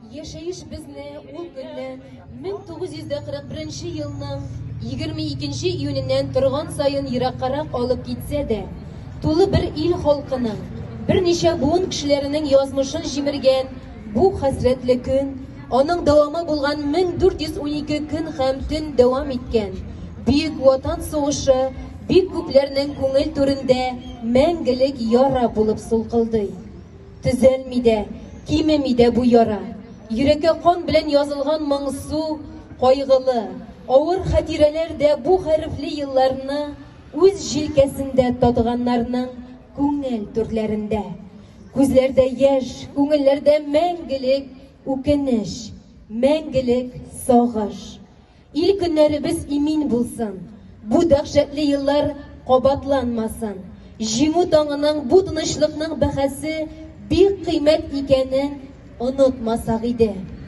Яшәеш безне ул көннән, 1941 елның 22 июненнән торган саен ераккарак алып китсә дә, тулы бер ил халкының, берничә буын кешеләренең язмышын җимергән бу хәсрәтле көн, аның дәвамы булган 1412 көн һәм төн дәвам иткән Бөек Ватан сугышы бик күпләрнең күңел түрендә мәңгелек яра булып сулкылдый. Төзәлми дә, кимеми дә бу яра. Йөрәккә кан белән язылган моңсу, кайгылы, авыр хатирәләр дә бу хәрефле елларны үз җилкәсендә татыганнарның күңел түрләрендә. Күзләрдә яшь, күңелләрдә мәңгелек үкенеч, мәңгелек сагыш. Ил-көннәребез имин булсын, бу дәһшәтле еллар кабатланмасын. Җиңү таңының, бу тынычлыкның бәһасе бик кыйммәт икәнен онытмасак иде.